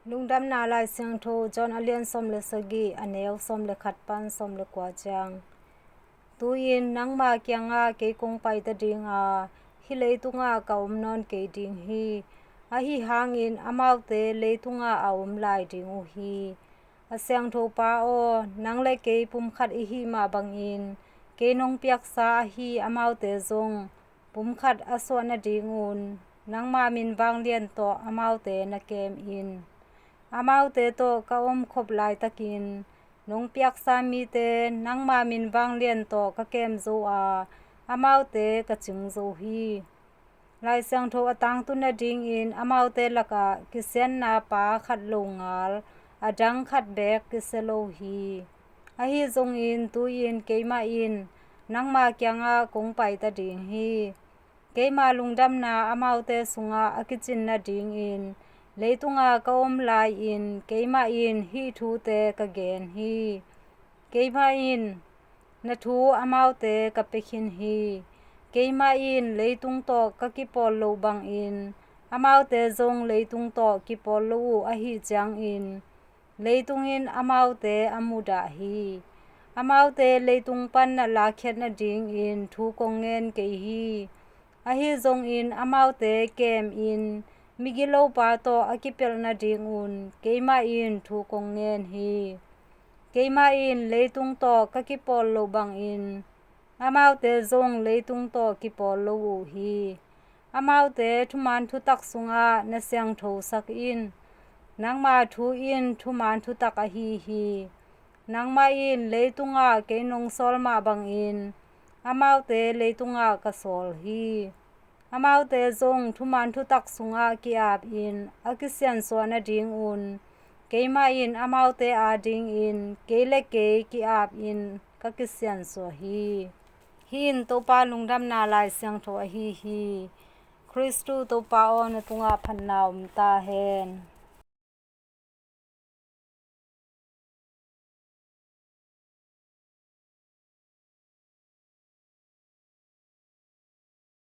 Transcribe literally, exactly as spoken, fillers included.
Lungdamna Lai Siangtho John a lian sawm le sagih, a neu sawm le khat pan sawm le kua ciang. Tu-in nangma kiangah kei kong paita dinga, hih leitungah ka om nawn kei ding hi. Ahi hangin amaute leitungah a om lai ding uh hi. A Siangtho Pa aw, nang le kei pumkhat i hih mah bangin, kei nong piaksa ahi amaute zong pumkhat a suah nadingun, nangma min vanglian tawh amaute na kem in. Amaute tawh ka om khop laitakin, nong piaksa mite nangma min vanglian tawh ka kem zo a, amaute ka cing zo hi. Lai Siangtho a tangtun nadingin amaute lakah kisianna pa khat lo ngal, a dang khat beek kisia lo hi. Ahi zongin tu-in keimah in nangma kiangah kong paita ding hi. Keima lungdamna amaute sungah a kicin nadingin, leitunga ka om lai-in keimah in hih thute ka gen hi. Keimah in na thu amaute ka pia khin hi. Keimah in leitung tawh ka kipawl loh bangin, amaute zong leitung tawh kipawl lo uh ahih ciangin, leitung in amaute a mudah hi. Amaute leitung pan na lakkhiat nadingin thu kong ngen kei hi. Ahi zongin amaute kem in, migilopa tawh a kipelh nadingun keimah in thu kong ngen hi. Keimah in leitung tawh ka kipawl loh bangin, amaute zong leitung tawh kipawl lo uh hi. Amaute thuman thutak sungah na siangthosak in. Nangma thu in thuman thutak ahi hi. Nangmah in leitungah kei nong sawl mah bangin, amaute leitungah ka sawl hi. Amaute zong thuman thutak sungah ki-apin a kisiansuah nadingun, keimah in amaute adingin kei le kei ki-apin ka kisiansuah hi. Hih in Topa Lungdamna Lai Siangtho ahi hi. Khristu Topa aw, na tungah phatna om ta hen.